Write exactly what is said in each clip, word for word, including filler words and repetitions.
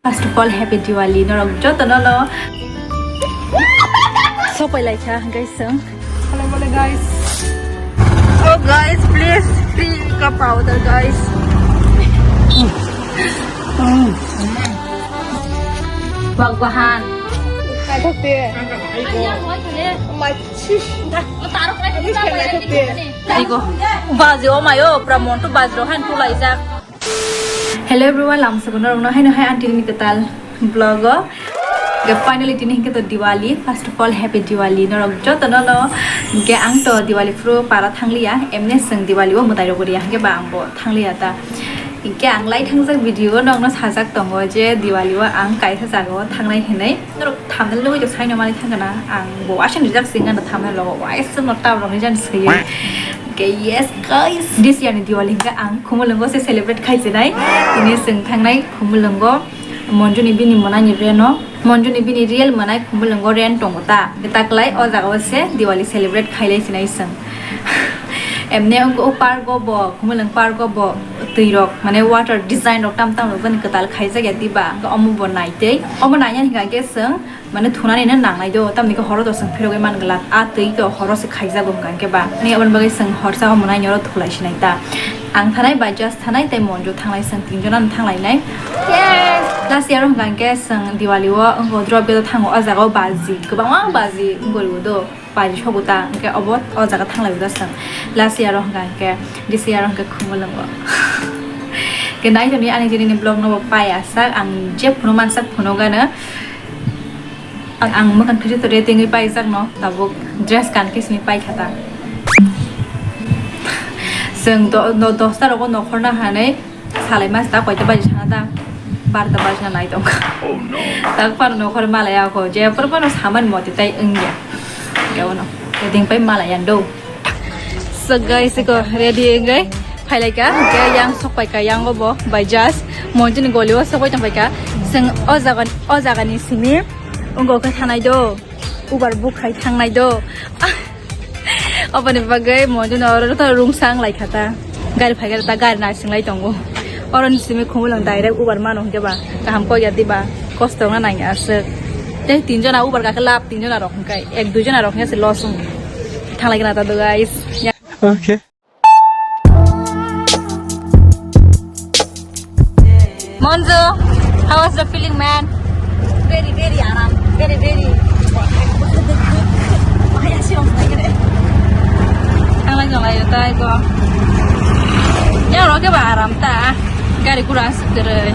First of all, happy Diwali norok jotono no. Sopai lai kha, guys, song. Hello, hello, guys. Oh, guys, please, free ka powder, guys. Wag bahan. Naithok te. Mai sis. Naithok te. Aigo. Baji o mayo, pra montu baji ro han tu lai jak. Hello everyone, lamsogo norokno haino hai aunty ni kwtal vlog o. Ge finally tini hinkhe to Diwali. First of all, happy Diwali norok jotono no. Ge ang to Diwali phuru para thangliya, emne seng Diwali o mwtai rok riya hinkhe ba ang bo thangliya ta. Hinkhe ang lai thangjak video o nokno sajak tongo je Diwali o ang kaisa jaga o thangnai hinwi. Norok thumbnail nugwi to saino mani thangkana, ang bo aswk rijak singano thumbnail logo, waisa no tabuk rokni jani swiwi. Okay, yes guys, this year ni Diwali hinkhe ang Khumulwngo se celebrate khai sinai. Tini chwng thangnai Khumulwngo Monjuni bini mwnai ni reno, Monjuni bini real mwnai Khumulwngo ren tongo ta. Taklai o jaga o se Diwali celebrate khailai sinai chwng. Emne wngkha o park o bo, Khumulwng park o bo twi rok, mane water design rok tam tam rok jani kwtal khaijak ya diba, omo bo naitwi. Omo naina hinkha khe chwng, mane thunani no nangnai do, tamni khe horo do chwng phirogwi man glak, a twi to horo se khaijago hinkha khe ba. Ni aboni bagwi chwng horsa omo naini oro thulai sinai ta. Ang thanai, Baijaz thanai, tei Monju thanglai, chwng tinjon ano thanglainai. Yes! Last year o hinkha khe chwng Diwali o wngkha drop gate o thango, o jaga o baji, kwbangma baji wngwi rwo do. Paji sobo ta, hingke obo o jaga thanglai bo da chwng. Last year o hingka hingke, this year o hingke Khumulwngo. Hingke nai tongni ani tini ni vlog no bo pai asak, ang je phunu mansak phunu gana. Ang, ang mwkhang thwisi to ready wngwi paijak no, tabuk dress kan khe sini pai kha ta. Chwng do, do, dosta rogo nokhor na hanai. Salai mas ta koita baji sana ta, barta baji na nai tongkha. Tak pano nokhor malaya ko, je por pano saman moti tai wngya. Kebono, keding pai malaya do. So guys, iko ready wngwi phailaika, hingke yang sokpaika, yang obo Baijaz, Monjuni goli o sokpai tongpaika. Chwng o jaga, o jaga ni simi wngkha khe thanai do. Uber book khai thangnai do. Oboni bagwi Monju no oro to rungsang lai kha ta. Gari phai gari ta, gari naising lai tongo. Oro ni simi Khumulwng direct Uber mano hingke ba kaham kok ya diba, kosto wngna nang ya aswk. Tei tin jona Uber kakhe lab, tin jona rok hingke ek dui jona rok hingke se loss wng. Thanglai gana ta do guys. Okay. Monju, how was the feeling, man? Very, very aram. Very, very. Ang lagi nggak layu tayo ko. Ya, lo ke ba aram ta. Gari kurang seger.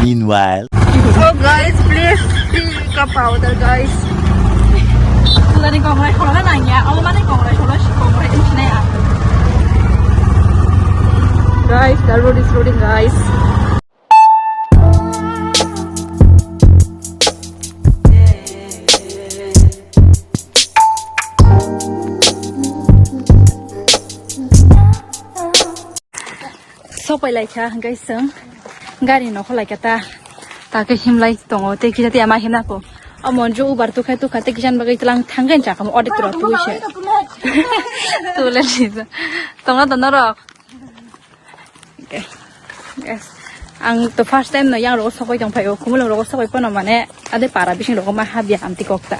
Meanwhile. Oh guys, please, please. Ka powder, guys. Tulani kongrai khoroknai nangya, omo mani kongrai khorok si kongrai wngsinai ang. Guys, the road is loading, guys. Sopai lai kha, hingke chwng gari nokho lai kha ta. Ta khe himlai tongo, tei kisa tei ama himna kho. O Monju Uber tukha tukha tei kisa bagwi tlang thangkhe chakamo auto tura tui se. Tole lisa. Tongna to norok. Okay. Yes. Ang to first time no yang rogo sokoi tong phaio, Khumulwng rogo sokoi pono mane ade para bising rogo ma habya amti kokta.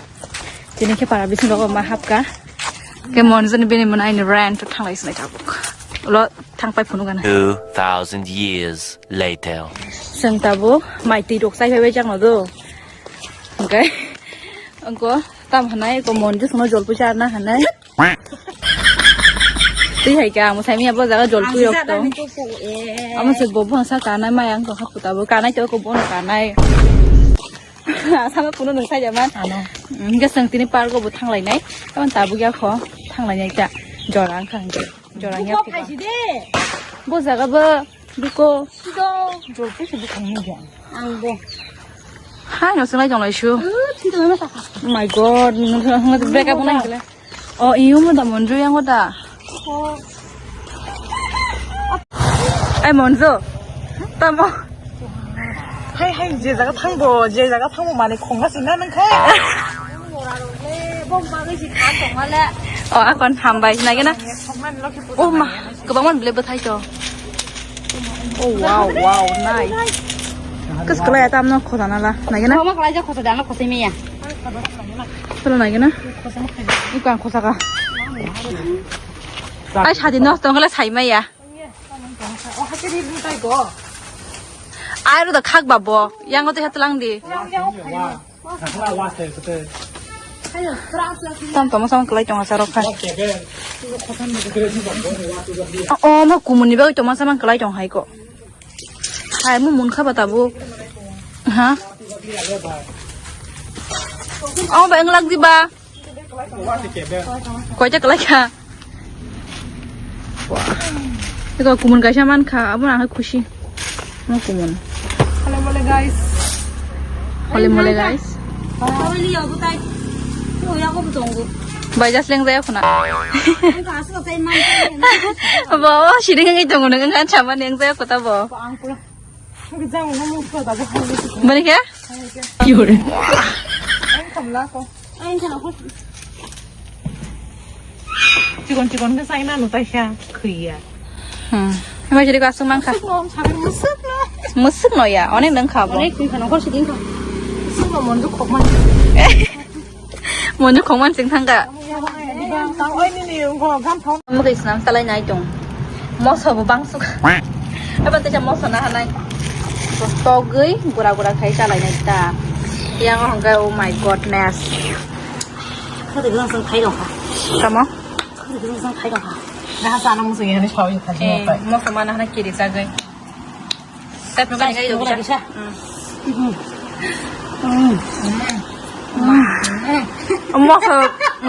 Tini khe para bising rogo ma hapka. Ke Monju ni bini mwnai ni rent thanglai sinai tabuk. Ulo thang pai phunu gana. Two thousand years later. Chwng tabuk mai twi rok chai phaibai jak no do. Okay. Angko tam hanai ko Monju sono jolpui charna hanai. Twi hai ka, amo sai miya bo jaga jolpui rok to. Amo se bo bhangsa kanai mai ang to hapu tabuk kanai to ko bono kanai. Sama kuno nung sai jaman. Ano. Hingke chwng tini park o bo thanglainai. Tamo tabuk ya kho thanglainai ta. Jora wngkha hingke. Jora wngya kho. Bo jaga bo biko. Sido. Jolpui se bwkhang nugya. Ang bo. Hai no swlai tonglai su. Uh, thwi tonglai ma sakha. Oh my god, nung thang thang break up nai kala. Oh, iyo mo da Monju yang da. Oh. Ai Monju. Tamo. Hai hai je jaga thangbo, je jaga thangbo mane khongna sina nang khai. Oh, akon hambai na gena. Oh ma, kwbangma bele bwthai to. Oh wow, wow, nice. Kas kalai ata amno khosa nala. Nagina? Mama kalai ja khosa dana khosa miya. Solo nagina? Ikan khosa ka. Ai sadi no tong kala sai maya. Ai ro da khak babo. Yang ote hatlang di. Tam toma sama kalai tong asarok hai. O ma kumuni bagwi toma sama kalai tong hai ko. Hai mo mun khaba tabuk. Ha? O ba englak di ba. Koita kalai kha. Wah. Eko kumun kaisa man kha, abo ang khusi. Mo kumun. Hole mole guys. Hole mole guys. Hole ni obo tai. Oya ko butongo. Bai jas leng jaya khuna. Ang ka asu tai man. Bo, sini ngai tongo nang kan sama neng jaya kota bo. Ang pula. Ang jang mo mo ko da bo. Bani kya? Yore. Ang kamla ko. Ang kana ko. Chikon chikon khe chaina no taisa khwiya. Hmm. Hemai sidi ko aswk mankha. Musuk no, sabi musuk no. Musuk no ya, onek nang kha bo. Onek khwi khano hor sidi kha. Musuk no monju khokman. Monju khokman sing thangka. Tang oi nini ungo gam thong. Mukhi snam talai nai tong. Moso bo bangsuk. Aba techa moso na hanai. Togwi gura gura khai chalai nai ta. Yang hongkai, oh my godness. Khade gana sang khai dong kha. Tamo? Khade gana sang khai dong kha. Daha sana musu yani shawi khaji. Eh, moso mana hana kiri chagai. Tep no kani gai do bisa. Moso,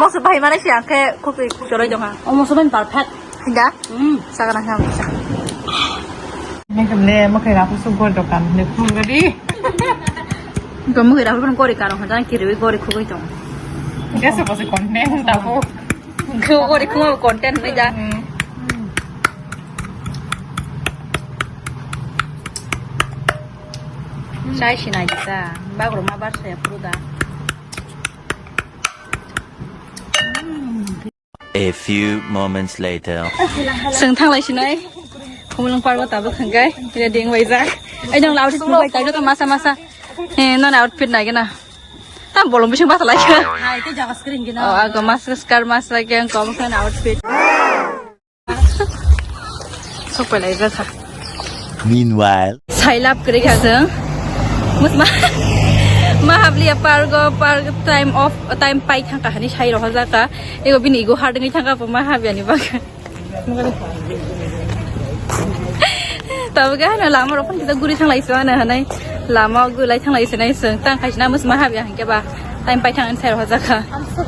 moso bai mana si angke khukri choroi dong ha. Oh, moso ban perfect. Hinda? Hmm. Sagana ham bisa. Ini kemle makai rapu sugor dokan ne phun gadi. Kamu kira pun kori karo hada kiri kori khugoi tong. Dia seperti konten tahu. Kau kori khuma content ni da. Chai sinai da. Bagro ma bar saya puru da. A few moments later. Seng thanglai sinai. Khumulung parbo tabuk hwnkhe ready wng laijak. Ai nang laut bai tajo to masa masa. He non outfit nai gena. Tam bolong bising basa lai. Hai te jaga screen gena. Oh, ago mas skar mas lagi ang kom kan outfit. Sok pai lai jakha. Meanwhile. Sailap kri kha jeng. Mus ma ma habli ya pargo park time of time pai thangka hani sai roha jaka. Ego bini ego harding thangka po ma habya ni bak. Tabuk hano lama rok phano kisa guri thanglai sio hano hanai lama gulai thanglai sinai seng tang khaisina mus ma habya hangke ba time pai thang sai roha jaka.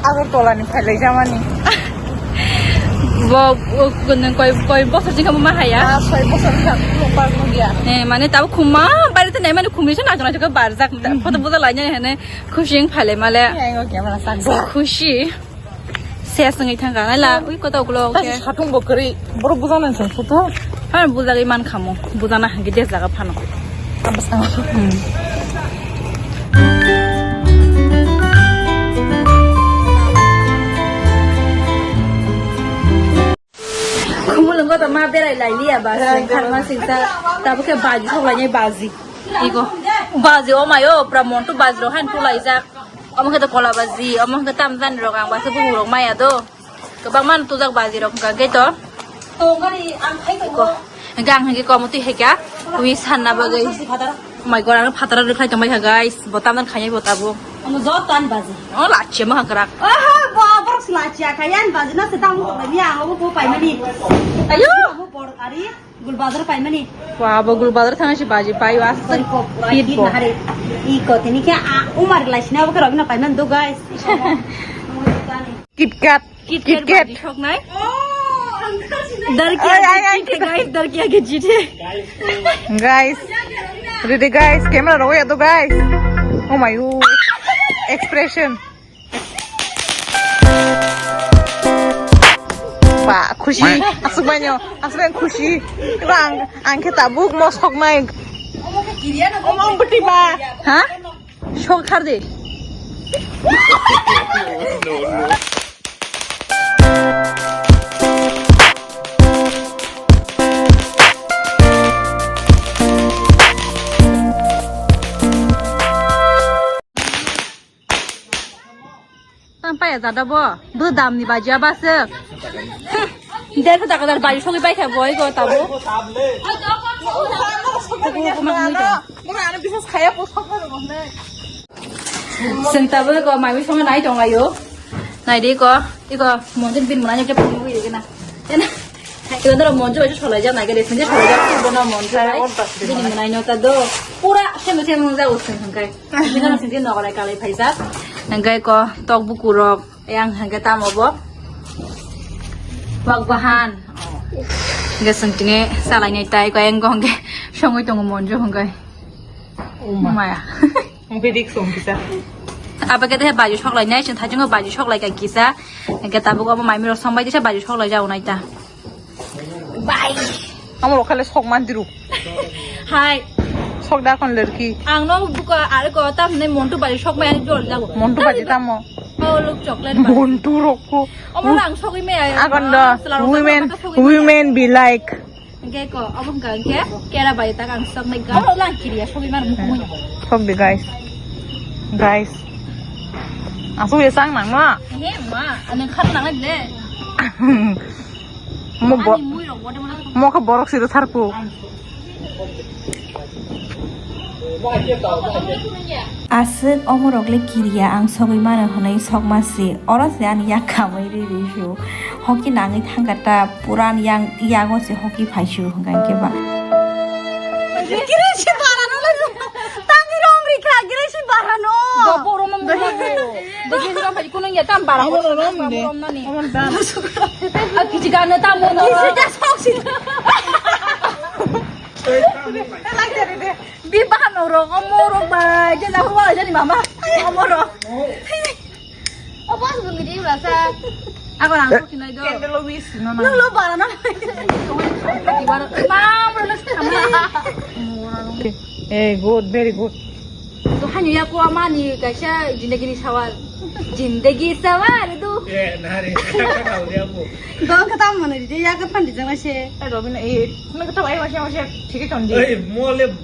Agartala ni phailai jamani. Bo, bo, nung koi, koi bosor jingkha ma haya? Ah, soi bosor kha, mo park mo dia. Eh, mane tabo khuma, bari te nai mane khumri se na jona jaka barjak, photo boja lai nai hene, khushi wng phaile male. Yang o camera sak ja. Khushi. Ses wngwi thangka, nai la, ui kota ukulok. Tasi khe. Satung bo kwrwi, borok bujana se photo. Ha, bujagwi man khamo, bujana hangke des jaga phano. Khumulwngo to ma berai lai liya ba, seng kharma singsa, tabuk khe baji thok lainai baji. Ego, baji o mayo, pura montu baji rok han tu laijak. Omo khe to kola baji, omo khe tam jani rok ang ba se buhurok maya do. Kwbangma no tujak baji rok hwnkha khe to. Tongkari ang khai tongo. Hwnkha ang hwnkhe komo twi hai kha. Wi sanna bagwi. Oh my God, ang phataro rwkhlai tongbai kha, guys. Bo tamdan khainai bo tabuk. Ano jot tan baji. Oh, lachia ma kwrak. Aha, bo borok lachia kha yan baji na se dang tong ni ang obo bo paimani. Ayo. Obo bor kari. Gul bazar paimani. Wa, bo gul bazar thangsi baji pai wa. Sorry, ko, pura hit hit bo. Na hari. I ko tini khe a umar lai sina bo khe rogna paiman do, guys. KitKat. KitKat. KitKat. Baji thok nai. Darkia ke jite, guys, darkia ke jite. Guys. Ready, guys, camera roya do, guys. Oh my God. Expression. Ba, khushi. Aswk baino, aswk baino khushi. Eba ang, ang khe tabuk mosok nai. Omo bwtwi ba. Ha? Sok thar de. Ang paya jada bo, bo dam ni baji aba se. Derso taka dar baji sogwi bai kha boi go tabo. Seng tabo ko mai song nai tong ayo. Nai de ko, iko monjit bin mana nyok pung wi de na. Ena. Iko daro monjit bai solai ja nai ge de, solai ja bono monjit bai. Bini mana nyok ta do. Pura sem sem ja usung hangkai. Bini sing no nai kalai phaisa. Hangkai ko tok buku rok. Yang hingke tamo bo? Wak bahan. Hingke sing tini salai nai tai ko yang gong ke songoi tongo monjo hingke. Maya. Hingke dik song kisa. Apa kete he baju sok lai nai, sing thajungo baju sok lai ka kisa. Hingke tabuk abo mai miro song bai disa baju sok lai jau nai ta. Bai. Amo rok khale sok man diru. Hai. Sok da kon lerki. Ang no buka are ko tam ne montu bari sok mai ani jol jago. Montu baji tamo. Oh, look chocolate bar. Montu rok ko. Omo lang sogwi me ai. Agon do. Women, women be like. Ge ko, abong ka ge. Kera bai ta kang sok mai ga. Lang kiri ya sogwi mar mukmui. Sok de guys. Guys. Asu ya sang nang ma. He ma, ane khat nang le. Mo bo-, mo khe borok siro tharpo. Aswk omorok le kiriya ang sogwi mano hwnwi sokma se, oro se ani yak khamwi ri ri su. Hoki nangwi thangkha ta, pura ani yang, yago se hoki phai su hwnkha hwnkhe ba. Gire se barano le, tangwi rong rikha, gire se barano. Dopo romo mo. Degi sura phai kuno ya tam bara. Amo no rom de. Amo dam. A kiji gano tam mo no. Kiji da sok si. Bi ba no ro mo ro ba je na ho je ni mama. Mo ro. O bas bungi di rasa. Ako lang sok kinai do. Candle wis no na. Lo lo bara na. Mam ro lo sama. Eh, good, very good. To hani ya ko amani kaisa jindagi ni sawal. Jindagi sawal tu. Eh, nari, kata kau dia bu. Dong kata mana dia ya kata di jama se. Eh, Robin, eh, mana kata bai masih masih, thik ton di. Eh, mole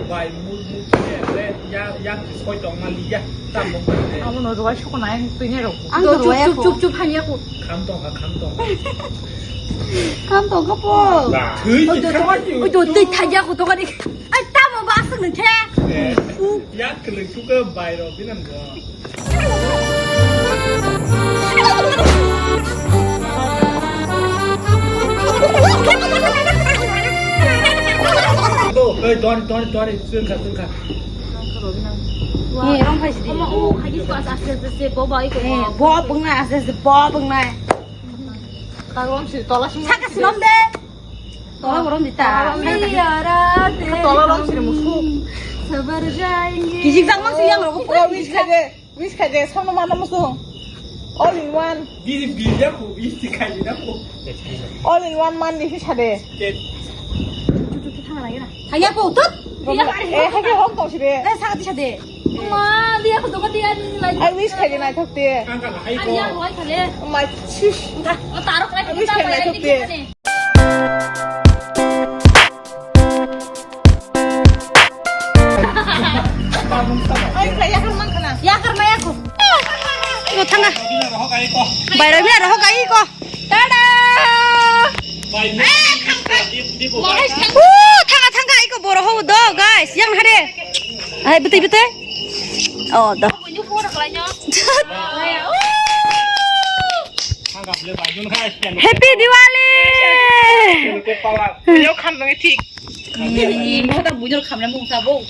bai mul mul kene, eh, ya, ya, soi tong mali ya, tam bong kene. Amo no ruai soko nai, tu ne ro. Ang to ruai chup, chup, chup, hani ya ko. Kham tong kha, kham tong kha. Kham tong kha po. Thui. Oi, to, to, oi, to, tei thai ya ko to kani. Ai, tamo ba aswk nung khe? Eh, yak kwlwi sukha bai rok binan go. Go, oi, dori, dori, dori, sungkha, sungkha. Ni rong phai sidi. Omo, omo, khai sidi, aste, aste, aste, bo bai ko. Eh, bo bwngnai, aste, aste, bo bwngnai. Tagom si, tola sung. Saka si lom de. Tola borom dita. Tola borom dita. Tola borom sini musuh. Sabar jayenge. Kijik jang mang siyang rok. Wish khai de. Wish khai de. Samno mana musuh. All in one. Biri biri aku wish khai de aku. All in one man di sade. Hanya po tut. Eh, hanya hok tong side. Eh, sa di sade. Ma, dia aku doka dia ni lai. I wish khai de nai thok de. Ari yang lai khale. My shish. Tarok lai. I wish khai de nai thok de. Ai, yakar mang kana. Yakar ma yaku. Iko thanga. Bairo mina roho kai ko. Tada. Uh, thanga thanga iko boro ho do guys. Yang hade. Ai betul betul. Oh, do. Happy Diwali. Yo khan nang thik. Ni mo ta bujol khamna mung sabo.